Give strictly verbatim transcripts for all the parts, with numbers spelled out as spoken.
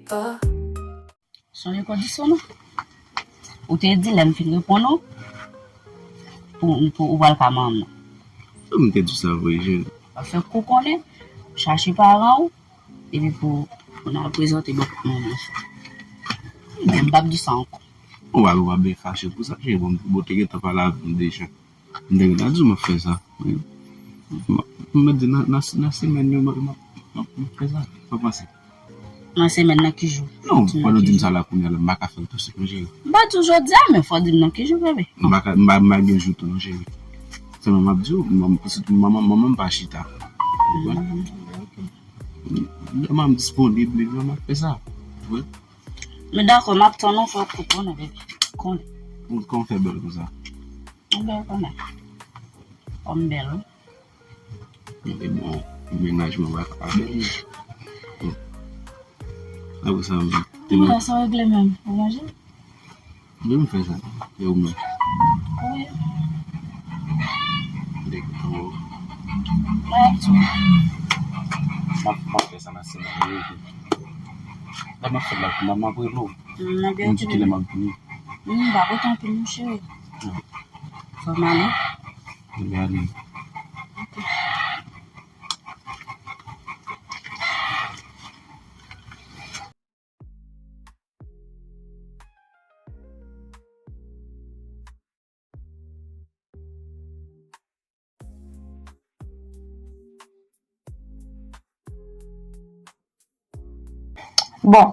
Sonje kondisyon nou. Ou te di lè m fin reponn ou, pou, pou ou pral ka manman m nan. Sa m te di sa vre, cheri? W ap fè kou konnen, chache paran w, epi pou, pou n al prezante bò kot manman w. Men m p ap di sa ankò. Ou pa, ou pa byen fache pou sa, cheri. Bon, bon, te gentan pale avè m deja. M te gentan di w m ap fè sa. Wi. M, m di nan, nan, nan semèn yo, m, m, m, m ap fè sa. Sa w panse? Nan semèn nan ki jou? Non, pandan w di m sa la kounye a la, m pa ka fè l tou sik, non, cheri. M pa di w jodi a, men fò w di m nan ki jou, bebe. M pa ka, m pa, m pa gen jou tou, non, cheri. Sèlman m ap di w, m, m, manman, manman m pa chita. Ou konprann? Lè m disponib, li, m ap fè sa. Wi. Men dakò, m ap tann ou fò kou konnen, bebe. Konnen. Kòman w fè bèl konsa? M bèl kanmenm. Kòm m bèl, wi. Mwen te bon, mennaj mwen pa ka pa bèl. Apre sa, m te. Kounya sa w regle menm? Ou manje? Wi, m fè sa. E ou menm? Wi. Dèk pou. M ap, m ap fè sa nan semèn yo. Lè m ap fè l la, m ap rele w. M ap di ki lè m ap vini. M pa kontan pou nou, cheri. Fò m ale. Mwen ale. Bon,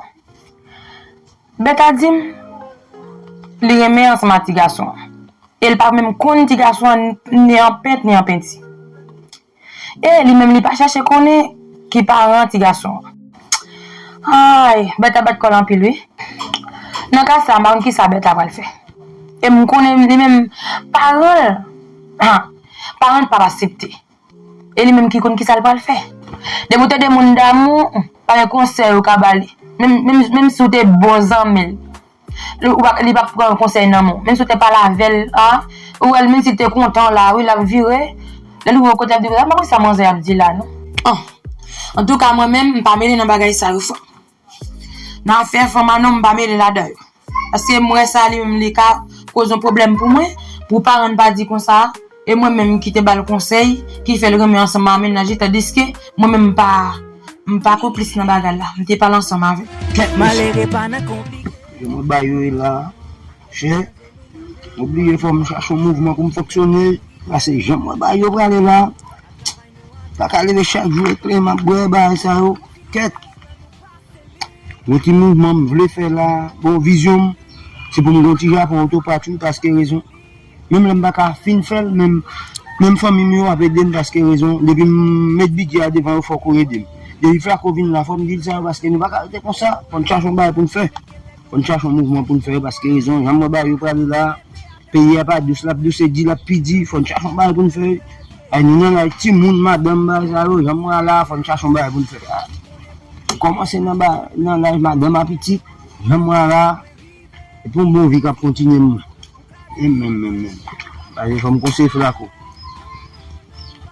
Bèta di m li renmen ansanm ak ti gason an. E l pa menm konn ti gason an ni an pent ni an penti. E li menm li pa chèche konnen ki paran ti gason an. Ay, Bèta bat kò l anpil wi. Nan ka sa, m pa konn kisa Bèta pral fè. E m konnen li menm paran l, ha, paran l p ap aksepte. E li menm ki konn kisa l pral fè. Depi w te de moun damou, pa gen konsèy ou ka ba li. Menm, menm, menm si w te bon zanmi l, li, ou pa, li p ap pran konsèy nan men w. Menm si w te pale avè l, a, ou wè l, menm si l te kontan w la, wi, l ap vire. Lè l rive yon kote, l ap di, "A, m pa konn sa manzè ap di la, non." An, antouka, mwen menm, m pa mele nan bagay sa yo, frè m. Nan afè fanm an non, m pa mele ladan yo. Paske m wè sa li menm li ka koz yon pwoblèm pou mwen, pou paran l pa di konsa, e mwen menm ki te ba l konsèy, ki fè l renmen ansanm ak mennaj li, tandiske mwen menm m pa, m pa konplis nan bagay la. M te pale ansanm avè l. Kèt malere pa nan konpli. Jan mwen ba yo e la, chè, m oblije fò m chache yon mouvman pou m fonksyone, paske jan mwen ba yo prale la, pa ka leve chak jou e plenn m ap bwè bagay sa yo, kèt. Yon ti mouvman m vle fè la, bon, vizyon m, se pou m gon ti Japon otopat wi, paske rezon. Menm lè m pa ka fin fè l, menm, menm fanmi m yo ap ede m, paske rezon, depi m met bidjè a devan yo, fòk ou ede m. Depi Flako vin la, fò m di l sa yo, paske nou pa ka rete konsa, fò n chache yon bagay pou n fè. Fò n chache yon mouvman pou n fè, paske rezon, jan m wè bagay yo prale la, peyi a pa dous, l ap dous, e di l ap pi di, fò n chache yon bagay pou n fè. Ay, nou nan laj timoun, madanm, bagay sa yo, jan m wè a la, fò n chache yon bagay pou n fè. A. Kòmanse nan ba, nan laj madanm a pitit, jan m wè a la, e pou yon bon vi k ap kontinye m. E menm, menm, menm. Paske fò m konseye Flako.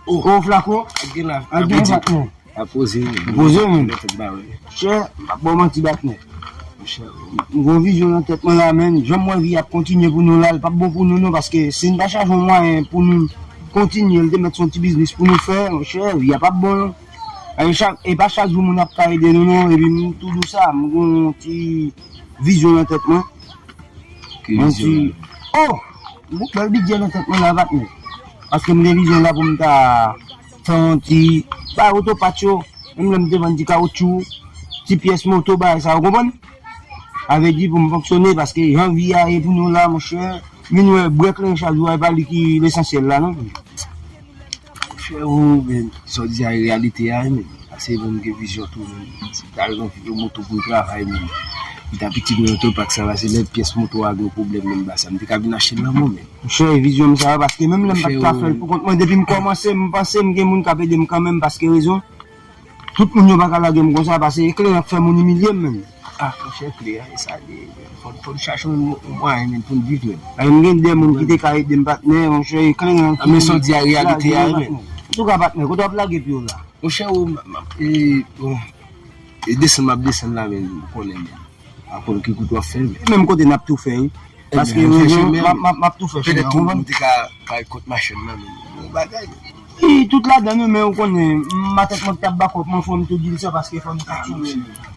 O, o, Flako. Ak gen la, ak gen patnè. A poze, wi. Poze, wi. Mèt tèt ba, wi. Chè, m p ap ba w manti, patnè. Monchè, wi. M gon vizyon nan tèt mwen la, men jan m wè vi ap kontinye pou nou la, l p ap bon pou nou, non, paske si n pa chache yon mwayen pou nou kontinye, l te mèt se yon ti biznis pou nou fè, monchè, vi a p ap bon, non. E chak, e pa chak jou moun ap ka ede nou, non, epi m tou di w sa, m gon yon ti vizyon nan tèt mwen. Ki vizyon? Yon ti, oh! M gon bèl bidjè nan tèt mwen la, patnè. Paske m gen vizyon la pou m ta fè yon ti, bay otopat yo, menm lè m te vann ti kawotchou, ti pyès moto, bagay sa, ou konprann? Sa vle di pou m fonksyone, paske jan vi a ye pou nou la, monchè, vin wè bwè kleren chak jou a, e pa li ki lesansyèl la, non. Frè, ou, men, sa w di a e reyalite a, men. Pase bon, m gen vizyon tou, men. Si m ta jwenn yon moto pou m travay, men. M ta pitit mwen otopat sa, pase lè pyès moto a gen pwoblèm, men, ba sa, m te ka vin achte l nan mwen, men. Monchè, vizyon m sa, paske menm lè m pa t ka fè l pou kont mwen, depi m kòmanse, m panse m gen moun k ap ede m kanmenm, paske rezon, tout moun yo pa ka lage m konsa, pase e kleren k fè moun imilye m, menm. Ah, monchè, kleren, e sa li ye, men. Fò, fò n chache yon, yon mwayen, men, pou n viv, men. Ay, m gen de moun ki te ka ede m, patnè, monchè, e kleren ki... Ah, men sa w di a reyalite a, men. Antouka, patnè, kote w ap lage pye w la? Monchè, ou, m, m, e, bon. E desann m ap desann la, men ou konnen, men. Apre ki kout w ap fè, men. Menm kote n ap tou fè, wi. Paske, m ap ap tou fè chemen. Petèt ou te ka bay kont machin nan, men. Yon bagay. Wi, tout ladan, wi, men ou konnen, m a tèt mwen k t ap bakòp mwen, fò m tou di l sa, paske fò m tou tchoumen, men.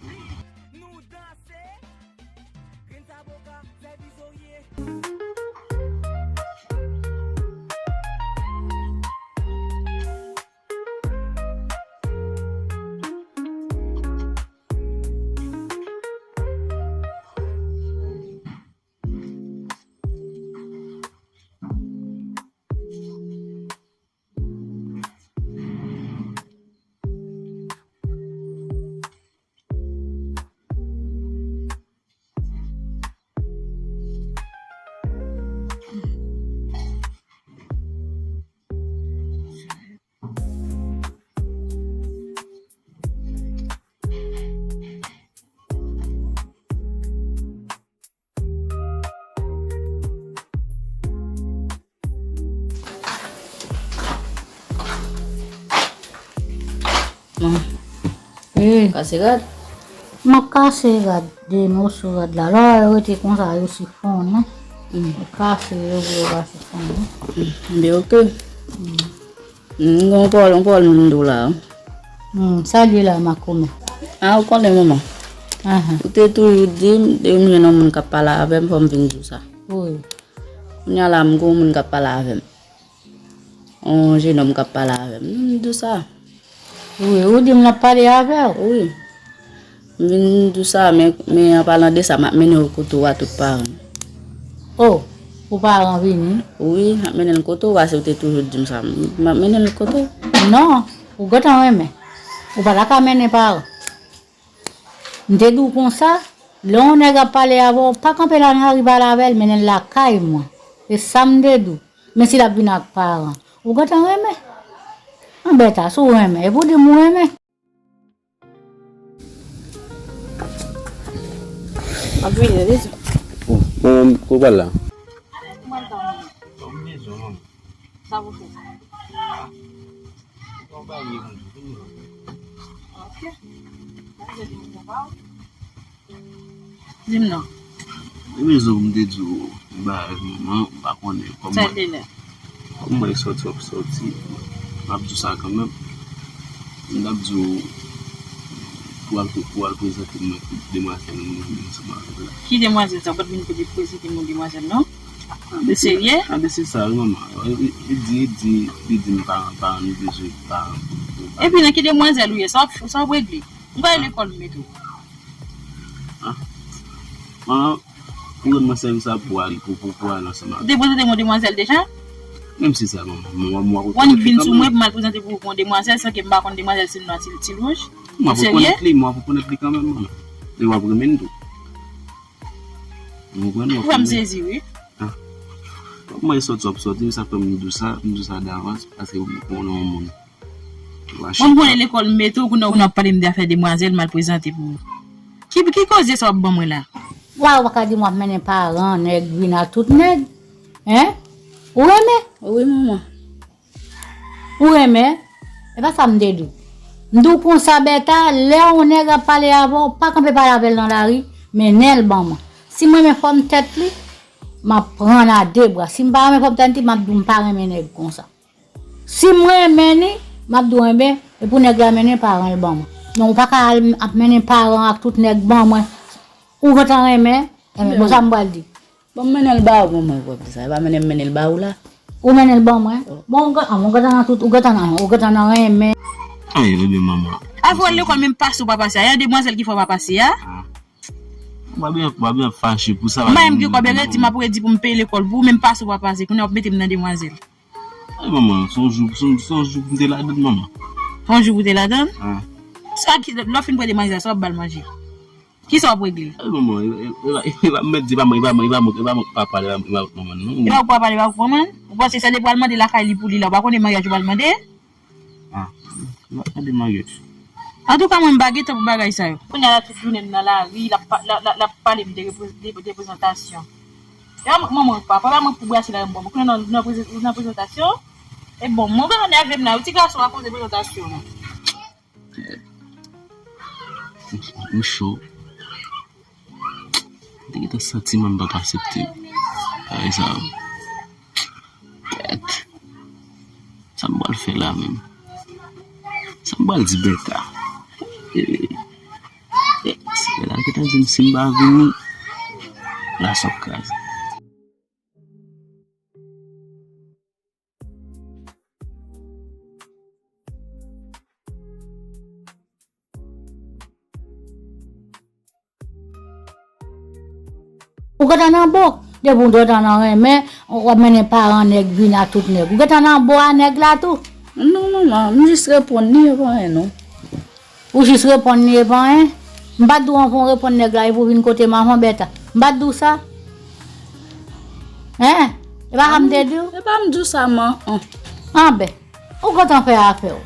Wi. Kase rad? M ap kase rad, de moso rad la. Lè w rete konsa, yo sifonnen. Ou kase yo, pou yo pa sifonnen. Byen, oke. M gen yon pawòl, yon pawòl m vin di w la. Hmm, sa l ye la, makomè? A, ou konnen, manman. Ahan. Ou te toujou di m, depi m jwenn yon moun k ap pale avè m, fò m vin di w sa. Wi. Kounye a la, m gen yon moun k ap pale avè m. Yon jenòm k ap pale avè m. M di w sa. Wi, ou di m l ap pale avè w? Wi. M vin di w sa, men, men an palan de sa, m ap mennen w kote w a tout paran. O, pou paran vini? Wi, m ap mennen l kote w a, se ou te toujou di m sa. M ap mennen l kote w. Non, ou gentan renmen. Ou pa ta ka mennen paran. M te di w konsa, lè yon nèg ap pale avè w, pa kanpe nan lari pale avè l, mennen l lakay mwen. Se sa m te di w. Men si l ap vin ak paran, ou gentan renmen. Anbèta, si w renmen, epi w di m ou renmen. M ap vini, tande di. Bon, bon, ko pral la? Mwen tann ou. Sa pou fè? Bon, ba ye moun. Ok. Di m non. E rezon pou m te di w bagay manman, m pa konnen kòman. Sa l te lè? Kòman e sòti w ap sòti, m ap di w sa kanmenm. M t ap di w pou al, pou al prezante m nan demwazèl mwen menm ansanm avè l la. Ki demwazèl sa? Ou pa t vin pou te prezante m yon demwazèl, non? Ou serye? A, men se sa, wi, manman. E, e, e di, e di, li di m pa, pa, nou bezwen pa. Epi nan ki demwazèl ou ye? Sa w ap, sa w ap regle? M pral lekòl, m mete w. Ah. Manman, ou rann mwen sèvis la pou al, pou, pou, pou al ansanm avè w. Ou te prezante m yon demwazèl deja? Menm si sa, manman. Mwen, mwen, ou annik vin sou mwen pou m al prezante pou, pou yon demwazèl, san ke m pa konn demwazèl se non an Ti, Ti Wouj. Ou serye? Mwen, pou konèt li, mwen, pou konèt li kanmenm, manman. E w ap renmen l tou. Ou konprann? Ou fè m sezi, wi. Ah. Kòman e sòti w ap sòti, sa fè m di w sa, m di w sa davans, paske ou konnen yon moun. Mwen m konnen lekòl m mete w, kounye a w ap pale m de afè demwazèl, m al prezante pou ou. Ki, ki koze sa w ap ban mwen la? La, ou pa ka di m w ap mennen paran, nèg vin ak tout nèg. Hein? Ou renmen? Wi, manman. Ou renmen? E pa sa m te di w. M di w konsa, Bèta, lè yon nèg ap pale avè w, pa kanpe pale avè l nan lari, mennen l ban mwen. Si m renmen fòm tèt li, m ap pran l a de bra. Si m pa renmen fòm tèt li, m ap di w m pa renmen nèg konsa. Si m renmen li, m ap di w, enben, e pou nèg la mennen paran l ban mwen. Non, ou pa ka al ap mennen paran ak tout nèg ban mwen. Ou gentan renmen? Enben, bon, sa m pral di. Bon, m mennen l ba ou, manman, w ap di sa. E pa mennen m mennen l ba ou la. Ou mennen l ban mwen? Bon, ou gen-, ah, ou gentan nan tout, ou gentan nan, ou gentan nan renmen. Ay, ebyen, manman. Afè w al lekòl, menm pase ou pa pase a. Y a demwazèl ki fè w pa pase a. Ah. Ou pa byen, ou pa byen fache pou sa. M pa menm gen kòb, redi m ap redi pou m peye lekòl pou ou, menm pase ou pa pase. Kounye a w ap mete m nan demwazèl. Ay, manman, se yon jou, se yon, se yon jou pou m te ladann, manman. Se yon jou pou w te ladann? Ah. Sa ki, lè w fin pran demwazèl, sa w ap ba l manje? Kisa w ap regle? Ay, manman, e, e, e, e pa mèt di, e pa mwen, e pa mwen, e pa mwen, e pa mwen k pa pale, e pa mwen, e pa mwen k manman, non. E pa ou k pa pale, e pa ou k manman? Ou panse sa depi w al mande lakay li pou li la, ou pa konnen maryaj ou pral mande? Ah, m ap mande maryaj. Antouka, mwen, m pa gen tan pou bagay sa yo. Kounye a la, tout jounen m nan lari, l ap pa-, l ap, l ap, l ap pale m de repre-, de, de prezantasyon. E pa mwen k manman, papa, pa mwen k pou brase la, m bon. Kounye a nan, nan preze-, nan prezantasyon, e bon, mwen gentan nève m la, wi, ti gason a koze prezantasyon, non. Eh. M cho. M te gentan santi mwen m p ap aksepte bagay sa yo. Kèt. Sa m pral fè la menm? Sa m pral di Bèta? Eh, eh, si Bèta gentan di m si m pa vini, la s ap kraze. Ou gentan nan bo. Depi w gentan nan renmen, w ap mennen paran nèg vin a tout nèg. Ou gentan nan bo a nèg la tou? Non, manman, m jis reponn li, e pa anyen, non. Ou jis reponn li, e pa anyen? M pa t di w anvan w reponn nèg la, epi w vin kote m avan, Bèta? M pa t di w sa? Hein? E pa sa m te di w? E pa m di w sa, man. Anben. Ou gentan fè afè w.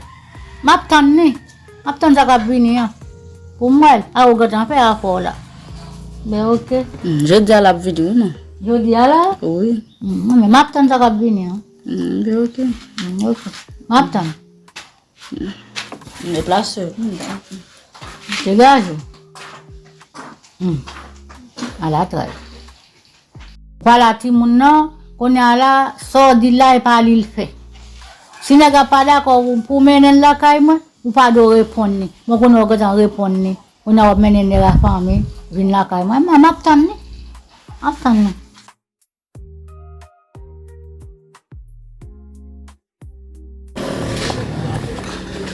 M ap tann li. M ap tann sa k ap vini an. Pou m wè l. A, ou gentan fè afè w la. Ben, oke. Hmm, jodi a l ap vini, wi, man. Jodi a la? Wi. Hmm, men m ap tann sa k ap vini an. Hmm, ben, oke. Hmm, oke. M ap tann. Hmm. M deplase. Hmm, oke. Degaje w. Hmm. Alatray. Vwala timoun nan, kounye a la, sa w di la, e pa li l fè. Si nèg la pa dakò pou, pou mennen l lakay mwen, ou pa dwe reponn li. Mwen konnen w gentan reponn li. Kounye a w ap mennen nèg la fanmi, vin lakay mwen. Mwen, m ap tann li. M ap tann li.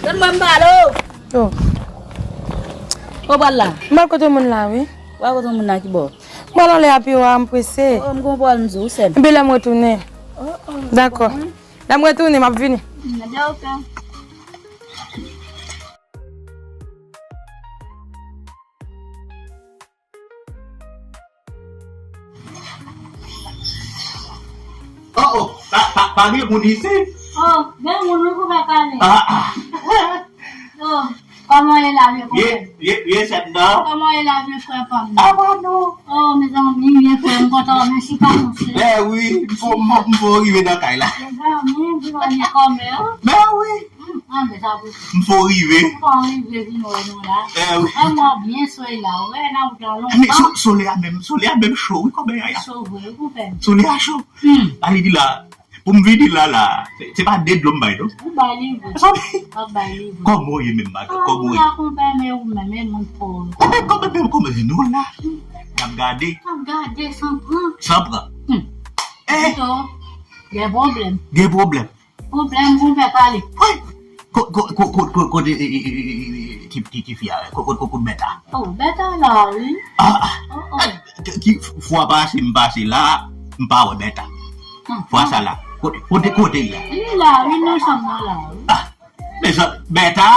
Tann mwen m pale w. Oh. Ou pral la? M pral kote moun la, wi. Ou pral kote moun la ki bò? M pral anlè a pi wa, m prese. Oh, m gon pawòl m di w, sè m. Epi lè m retounen. Oh, oh. Dakò. Lè m retounen, m ap vini. Mm, ok. Oh, oh, pa, pa, pa gen moun isit. Oh, gen moun, wi, pou fè pale. Ah, ah. Oh, kòman ye la, vye frè? Ye, ye, ye, sèt nan. Kòman ye la, vye frè pa m nan? Ah, pa nou. Oh, mezanmi, vye frè m, kontan, mèsi pa nou, sè. Ben wi, m fò, m fò, m fò rive nan kay la. Mezanmi, di mwen, kòman, oh? Ben wi. Hmm, ah, men sa pou. M fò rive. M fò rive vin wè nou la. Eh wi. An mò byen soleil la, ou wè nan wout la lontan. Men so-, solèy a menm, solèy a menm cho, wi, kòmè yaya. Cho vre, wi, konpè. Solèy a cho. Hmm. Ale di la, pou m vini la, la, se, se pa de dlo m bay, non. Ou bay li vre. Sa vle. W ap bay li vre. Kòman w ye menm, madanm? Kòman w ye? Ah, konpè, men ou menm, men moun fò. Kòmè, kòmè, men kòmè, nou la. N ap gade. N ap gade, san pran. San pran. Hmm. Eh. Pito, gen pwoblèm. Gen pwoblèm. Pwoblèm pou fè pale. Wi. Ko-, ko-, ko-, ko-, ko-, kote, e, e, e, e, e, ki, ki, ki fi a, ko-, ko-, ko-, kote Bèta? Oh, Bèta la, wi. Ah, ah. Oh, oh. Ki, ki fwa pase, m pase la, m pa wè Bèta. Hmm. Fwa sa la. Kote, kote, kote li a? Li la, wi, nan chanm nan la, wi. Ah, men sa, Bèta?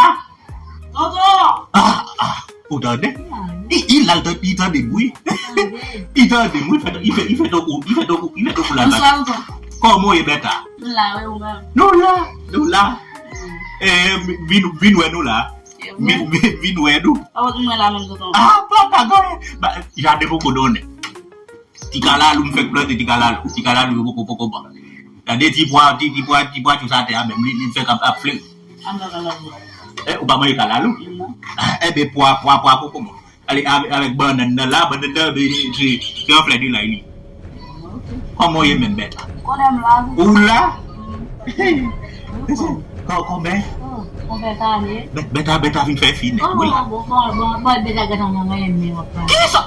Tonton! Ah, ah, ou tande? Li la, wi. I, i la, li tande, li tande bri. Tande. Li tande bri, fè, li fè, li fè tankou, li fè tankou, li fè tankou la. Bonswa, tonton. Kòman w ye, Bèta? M la, wi, ou menm? Nou la, nou la. Mm. Eh, vin, vin wè nou la. E, vin, vin, vin wè nou. Pa wè nou la menm, tonton. Ah, pa, pa, pa, ba, jaden poko donnen. Ti kalalou, m fèk plante ti kalalou. Ti kalalou yo poko, poko bon. Gade ti pwa, ti, ti pwa, ti pwa, tou sa atè a menm, li, li fèk ap, ap fleri. An nan kalalou. Eh, ou pa manje kalalou? Non. Ah, enben, pwa, pwa, pwa, poko bon. Ale, avè-, avèk bannann nan la, bannann nan, se, se, se an flè de lay li. Ok. Kòman w ye menm, Bèta? Konnen m la, wi. Ou la? Mm. Kò-, kòmè? Oh, kòmè ta ye? Bè-, Bèta, Bèta vin fè fi nèt, wi la. Oh, bon, bon, bon, bon, Bèta gentan nan renmen w ap pale. Kisa?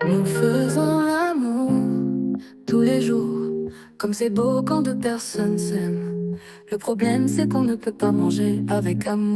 Nous faisons l'amour tous les jours, comme c'est beau quand deux personnes s'aiment. Le problème, c'est qu'on ne peut pas manger avec amour.